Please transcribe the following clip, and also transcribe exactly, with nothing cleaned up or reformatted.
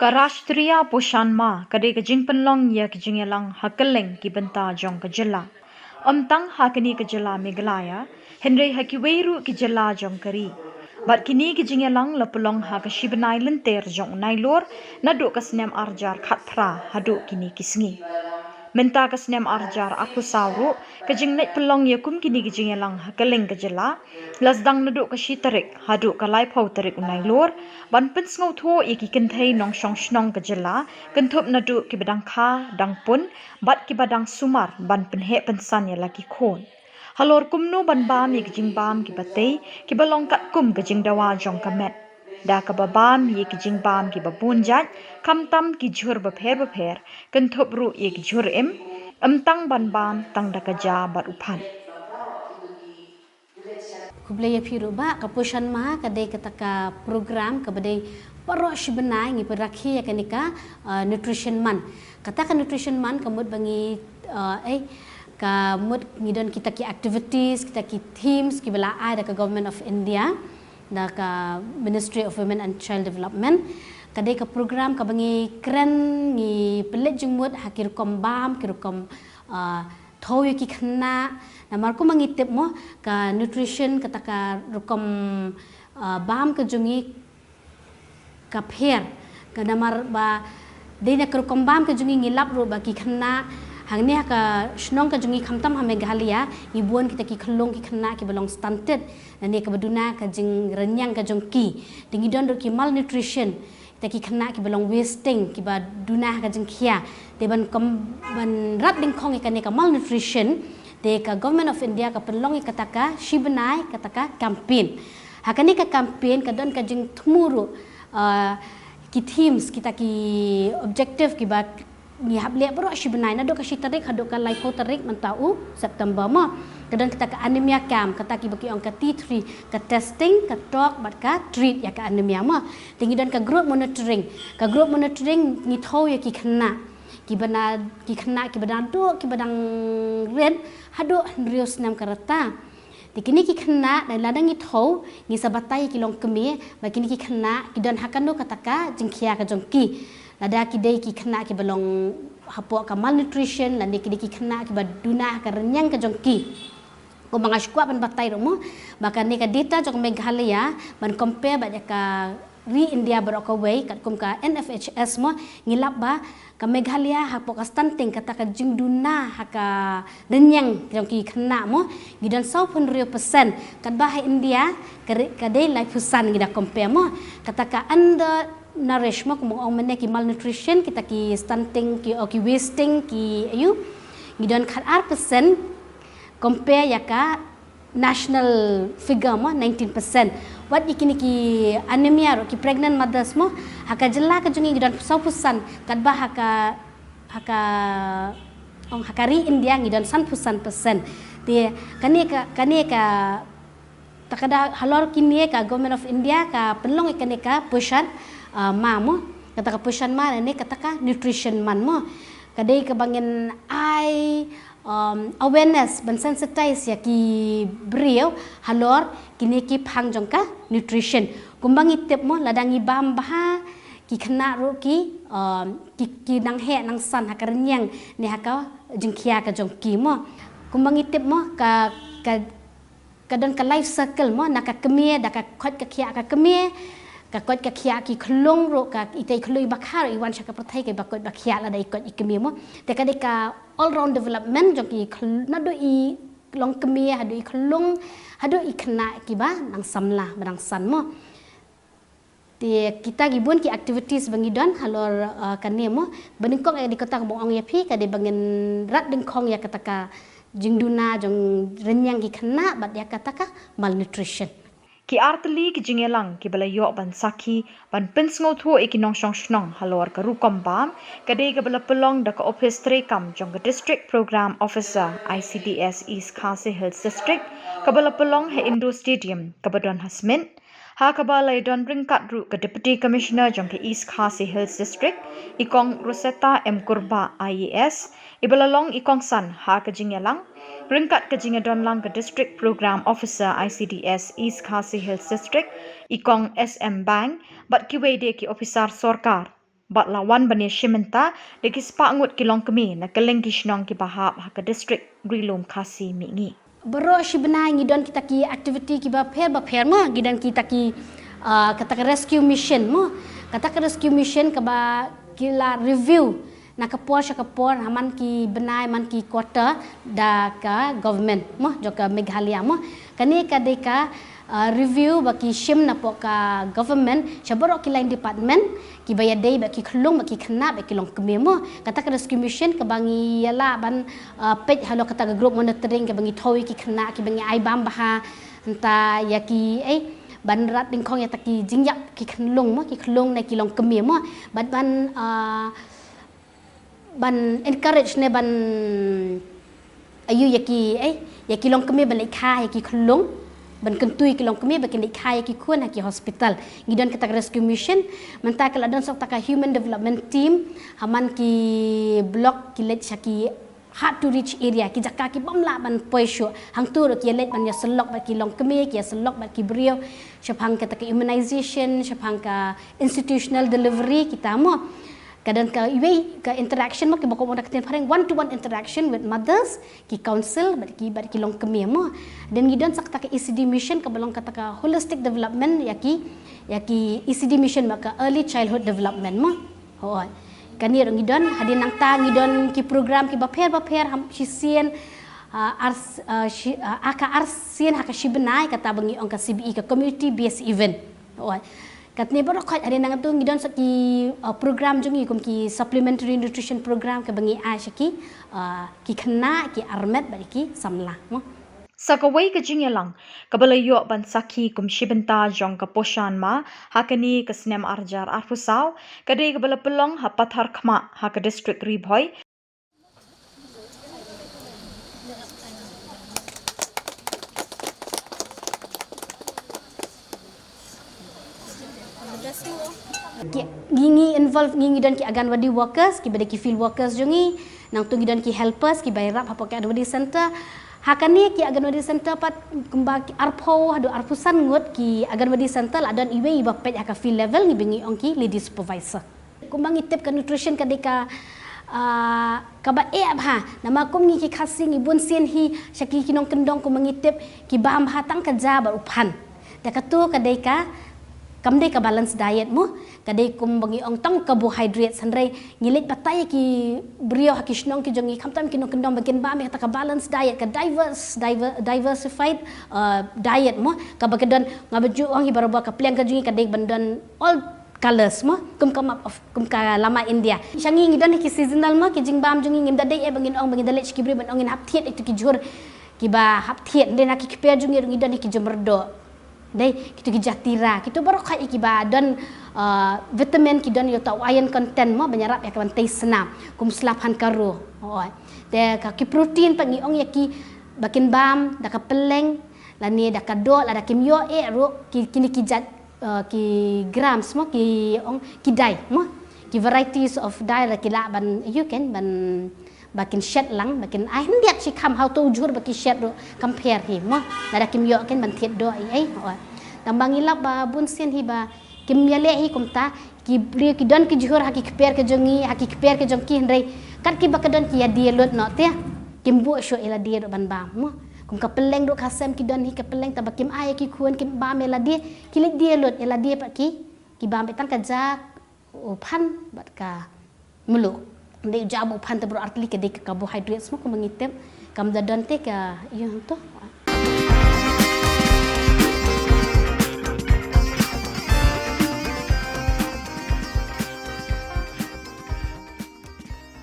Ka Rashtriya Poshan Maah ka dei ka jingpynlong ïa ka jingïalang ha kylleng ki bynta jong ka jylla. Ym tang ha kane ka jylla Meghalaya, hynrei ha kiwei ruh ki jylla jong ka ri. Bad kine ki jingïalang la pynlong ha ka shi bnai lynter jong u Nailur, naduh ka snem arhajar khatphra haduh kine ki sngi. Mynta ka snem arhajar arphew saw ruh, ka jingleit pynlong ïa kum kine ki jingïalang ha kylleng ka jylla, la sdang naduh ka shi tarik haduh ka laiphew tarik u Nailur, ban pynsngewthuh ïa ki kynthei nongshong shnong ka jylla, kynthup naduh kiba dang kha, dang pun, bad kiba dang sumar, ban pynheh pynsan ïa la ki khun. Halor kumno ban bam ïa ki jingbam kiba tei, kiba long katkum ka jingdawa jong ka met. Da kaba bam ïa ki jingbam kiba bun jait, khamtam ki jhur bapher bapher, kynthup ruh ïa ki jhur im, ym tang ban bam tang da ka ja bad u phan. Khublei ïa phi ruh bah, ka Poshan Maah ka dei kata ka program kaba dei baroh shi bnai ngi pynrakhe ïa kane ka, uh, Nutrition Month. Kata ka Nutrition Month ka mut ba ngi, uh, eh, ka mut ngi don kita ki activities, kita ki themes kiba la ai da ka Government of India, da ka Ministry of Women and Child Development. Ka dei ka program kaba ngi kren, ngi pynleit jingmut ha ki rukom bam, ki rukom, uh, thew ïa ki khynnah. Namar kumba ngi tip mo, ka nutrition kata ka rukom, uh, bam ka jong ngi ka pher. Ka namar ba dei na ka rukom bam ka jong ngi, ngi lap ruh ba ki khynnah hangne ha ka shnong ka jong ngi, khamtam ha Meghalaya, ngi bun kita ki khyllung ki khynnah kiba long stunted, lane kaba duna ka jingrynïeng ka jong ki. Te ngi don ruh ki malnutrition, kita ki khynnah kiba long wasting, kiba duna ha ka jingkhia. Te ban kom-, ban rat dyngkhong ïa kane ka malnutrition, te ka Government of India ka pynlong ïa kata ka shi bnai kata ka campaign. Ha kane ka campaign ka don ka jingthmu ruh, uh, ki themes, kita ki objective kiba ngi hap leh baroh shi bnai, naduh ka shi tarik haduh ka laiphew tarik mynta u September mo. Ka don kata ka anemia camp, kata kiba ki ong ka T three, ka testing, ka tok bad ka treat ïa ka anemia mo. Te ngi don ka growth monitoring. Ka growth monitoring ngi thew ïa ki khynnah kiba na, ki khynnah kiba dang duk, kiba dang rit haduh hynriew snem ka rta. Te kine ki khynnah, da lada ngi thew, ngi sa batai ïa ki longkmie ba kine ki khynnah ki don ha kano kata ka jingkhia ka jong ki. Lada ki dei ki khynnah kiba long hapoh ka malnutrition, lane ki dei ki khynnah kiba duna ha ka rynïeng ka jong ki. Kumba nga shu kwah ban batai ruh mo, ba kane ka data jong Meghalaya ban compare bad ïa ka ri India baroh kawei, katkum ka N F H S mo, ngi lap ba ka Meghalaya hapoh ka stunting, kata ka jingduna ha ka rynïeng jong ki khynnah mo, ngi don sawphew hynriew percent, katba ha India ka ri-, ka dei laiphew san, ngi da compare mo. Kata ka undernourish mo, kumba ong mynne ki malnutrition, kita ki stunting, ki, oh, ki wasting, ki aïu, ngi don khatar percent, compare ïa ka national figure mo, nineteen percent. Wat ïa kine ki anemia ruh, ki pregnant mothers mo, ha ka jylla ka jong ngi ngi don sawphew san, katba ha ka, ha ka, ong, ha ka ri India ngi don sanphew san percent. Te kane ka, kane ka, ta ka da halor kine ka Government of India ka pynlong ïa kane ka Poshan, uh, Maah mo, kata ka Poshan Maah ne kata ka Nutrition Month mo. Ka dei kaba ngin ai, um, awareness, ban sensitize ïa ki briew halor kine ki phang jong ka nutrition. Kumba ngi tip mo, lada ngi bam bha, ki khynnah ruh ki, um, ki, ki nang heh nang san ha ka rynïeng ne ha ka jingkhia ka jong ki mo. Kumba ngi tip mo, ka, ka, ka don ka life cycle mo, na ka kmie, da ka koit ka khiah ka kmie, ka koit ka khiah ki khyllung ruh, ka ita i khyllung i ba kha ruh i wan sha ka pyrthei ka i ba koit ba khiah lada i koit i kmie mo. Te ka dei ka all round development jong ki khyll-, naduh i longkmie, haduh i khyllung, haduh i khynnah kiba nang samla, ba nang san mo. Te kita ki bun ki activities ba ngi don halor, uh, kane mo. Ba nyngkong eh dei kata kaba ong ïa phi, ka dei ba ngin rat dyngkhong ïa kata ka jingduna jong rynïeng ki khynnah bad ïa kata ka malnutrition. Ki artylli ki jingïalang kiba la ïoh ban sakhi ban pynsngewthuh ïa ki nongshong shnong halor ka rukom bam, ka dei kaba la pynlong da ka ophis treikam jong ka District Program Officer I C D S East Khasi Hills District, kaba la pynlong ha Indoor Stadium kaba don ha Smit. Ha kaba la ïadon ryngkat ruh ka Deputy Commissioner jong ka East Khasi Hills District, i Kong Rosetta M Kurbah I A S, iba la long i kongsan ha ka jingïalang, ryngkat ka jingïadon lang ka District Program Officer I C D S East Khasi Hills District, i Kong S M Bang, bad kiwei de ki ophisar sorkar. Bad la wan ban ïashim bynta da ki spah ngut ki longkmie na kylleng ki shnong kiba hap ha ka district Ri-lum Khasi mihngi. Baroh shi bnai ngi don kita ki activity kiba pher ba pher mo, ngi don kita ki, ah, kata ka rescue mission mo. Kata ka rescue mission kaba ki la review na ka por sha ka por, ha man ki bnai, man ki quarter da ka government mo, jong ka Meghalaya mo. Kane ka dei ka, ah, review ba ki shim na pok ka government sha baroh ki line department, kiba ïadei bad ki khyllung, bad ki khynnah, bad ki longkmie mo. Kata ka rescue mission kaba ngi ïa lah ban, ah, peit halor kata ka group monitoring, kaba ngi thew ïa ki khynnah kiba ngi ai bam bha, hangta ïa ki, eh, ban rat dyngkhong ïa ta ki jingïap ki khyllung mo, ki khyllung ne ki longkmie mo. Bad ban, ah, ban encourage ne ban ïoh ïa ki, eh, ïa ki longkmie ban leit kha ïa ki khyllung, ban kyntu ïa ki longkmie ba kin leit kha ïa ki khun ha ki hospital. Ngi don kata ka rescue mission, mynta ka la don sa kata ka human development team, ha man ki block ki leit sha ki hard to reach area, ki jaka ki bym lah ban poi shuh. Hangto ruh ki ïa leit ban ïa sylloh bad ki longkmie, ki ïa sylloh bad ki briew shaphang kata ka immunization, shaphang ka institutional delivery kita mo. Ka don ka iwei ka interaction mo, kiba kum ong da ka ktien phareng one to one interaction with mothers, ki counsel bad ki, bad ki longkmie mo. Then ngi don sa kata ka E C D mission kaba long kata ka holistic development ïa ki, ïa ki E C D mission mo, ka early childhood development mo. Hooid. Kane ruh ngi don, hadien nangta ngi don ki program kiba pher ba pher, ham, shisien, ah, ar, ah, shi, ah, ar ka ar sien ha ka shi bnai, kata ba ngi ong ka C B E, ka community based event. Hooid. Katne baroh khoit, hadien nangta ngi don sa ki, ah, program jong ngi kum ki supplementary nutrition program kaba ngi ai sha ki, ah, ki khynnah, ki armet bad ki samla mo. Sa kawei ka jingïalang kaba la ïoh ban sakhi kum shi bynta jong ka Poshan Maah ha kane ka snem ar hajar arphew saw, ka dei kaba la pynlong ha Patharkhmah ha ka district Ri Bhoi. Ki, ngi, ngi involve, ngi, ngi don ki Anganwadi workers, kiba dei ki field workers jong ngi, nangta ngi don ki helpers kiba ïarap hapoh ki Anganwadi center. Ha kane ki Anganwadi center pat kumba ki arphew haduh arphew san ngut ki Anganwadi center, la don iwei iba peit ha ka field level, ngi ba ngi ong ki lady supervisor. Kumba ngi tip ka nutrition ka dei ka, ah, kaba eh bha. Namar kum ngi ki Khasi ngi bun sien hi sha ki, ki nongkyndong, kumba ngi tip ki bam bha tang ka ja bad u phan. Te kato ka dei ka, kam dei ka balanced diet mo. Ka dei kumba ngi ong tang carbohydrates, hynrei ngi leit batai ïa ki briew ha ki shnong ki jong ngi, khamtam ki nongkyndong, ba kin bam ïa kata ka balanced diet, ka diverse, diver-, diversified, uh, diet mo. Kaba ka don, nga ba ju ong hi barabor, ka pliang ka jong ngi ka dei ban don all colors mo, kum ka map of, kum ka lama India. Sha ngi ngi don hi ki seasonal mo, ki jingbam jong ngi, ngim da dei eh ba ngin ong, ba ngin da leit sha ki briew ban ong ngin hap thied ïa kito ki jhur kiba hap thied, hynrei na ki kper jong ngi ruh ngi don hi ki jhur myrdoh. Dei, kito ki jatira, kito baroh khoit kiba don, uh, vitamin, ki don ïa uta u iron content mo, ban ïarap ïa ka ban tei snam, kum slaphan karo. Hooid. Te ka ki protein pat ngi ong ïa ki ba kin bam da ka pylleng, lane da ka doh, lada kim ïoh eh ruh ki, kine ki jait, uh, ki grams mo, ki ong, ki dai mo, ki varieties of dai, la ki lah ban, ïoh kan, ban, ba kin shet lang, ba kin ai hyndiat shi kham, ha uto u jhur ba ki shet ruh kam pher hi mo. Lada kim ïoh kan ban thied doh ei ei. Hooid. Tang ba ngi lap ba bun sien hi ba kim ïaleh hi kumta, ki briew ki don ki jhur ha ki kper ka jong ngi, ha ki kper ka jong ki, hynrei kat kiba ka don ki ïa die lut noh te. Kim buh shuh ïa lade ruh ban bam mo. Kum ka pylleng ruh ka sem, ki don hi ka pylleng, tang ba kim ai ïa ki khun, kim bam ïa lade, ki leit die lut, ïa lade pat ki, ki bam beit tang ka ja, u phan bad ka mluh. Dei u ja bad u phan te baroh artylli ka dei ka carbohydrates mo, kumba ngi tip. Kam da don te ka, ïa, hangto,